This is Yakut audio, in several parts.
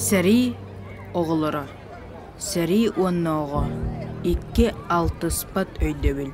Сэрии оҕолоро Сэрии уонна оҕо икки алтыспат өйдөбүл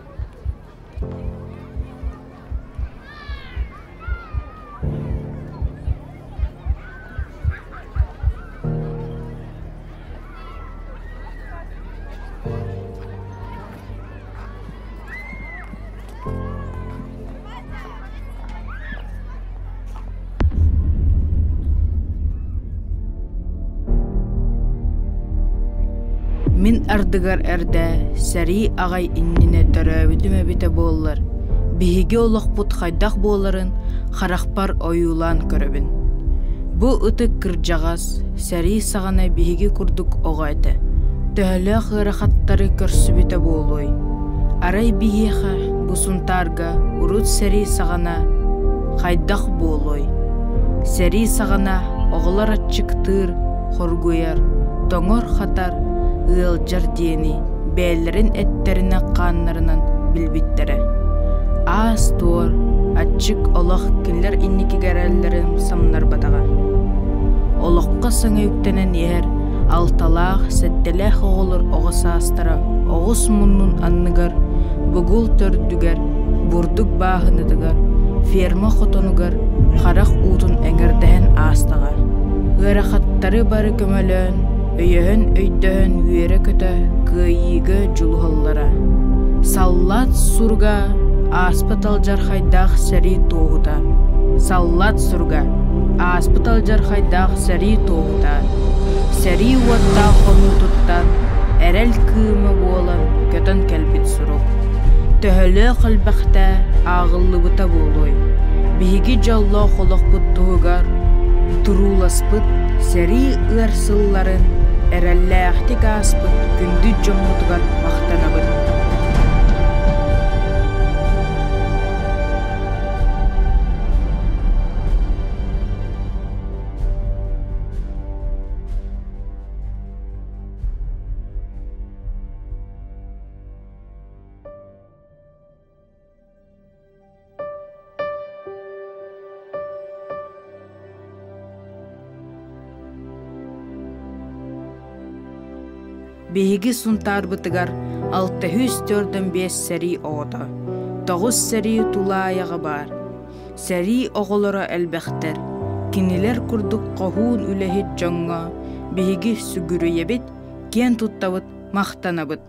Мин ардыгар эрдэ сэрии аҕай иннинэ төрөөбүтүм эбитэ буоллар, биһиги олохпут хайдах буоларын харахпар ойуулаан көрөбүн. Бу ытык кырдьаҕас сэрии саҕана биһиги курдук оҕо этэ. Төһөлөөх ыарахаттары көрсүбүтэ буолуой? Арай биһиэхэ бу Сунтаарга урут сэрии саҕана хайдах буолуой? Сэрии саҕана оҕолор аччыктыыр, хоргуйар, тоҥор-хатар, ыалдьар диэни бэйэлэрин эттэринэн-хааннарынан билбиттэрэ. Аас-туор, аччык олох кинилэр инникигэ эрэллэрин самнарбатаҕа. Олоххо саҥа үктэнэн иһэр алталаах, сэттэлээх оҕолор оҕо саастара оҕус муннун анныгар, бугул төрдүгэр, бурдук бааһынатыгар, ферма хотонугар харах уутун эҥэрдэһэн аастаҕа. Ыарахаттары бары көмөлөөн, өйөһөн-өйдөһөн үөрэ-көтө кыайыыга дьулуһаллара. Саллаат суруга ааспыт алдьархайдаах сэрии туоһута. Саллаат суруга ааспыт алдьархайдаах сэрии туоһута. Сэрии уоттаах хонуутуттан эрэл кыыма буолан көтөн кэлбит сурук. Төһөлөөх элбэхтэ ааҕыллыбыта буолуой? Биһиги дьоллоох олохпут туһугар турууласпыт сэрии ыар сылларын эрэллээхтик ааспыт күндү дьоммутугар махтанабыт. Биһиги Сунтаарбытыгар 645 сэрии оҕото, тоҕус сэрии тулаайаҕа баар. Сэрии оҕолоро элбэхтэр. Кинилэр курдук хоһуун үлэһит дьоҥҥо биһиги сүгүрүйэбит, киэн туттабыт, махтанабыт.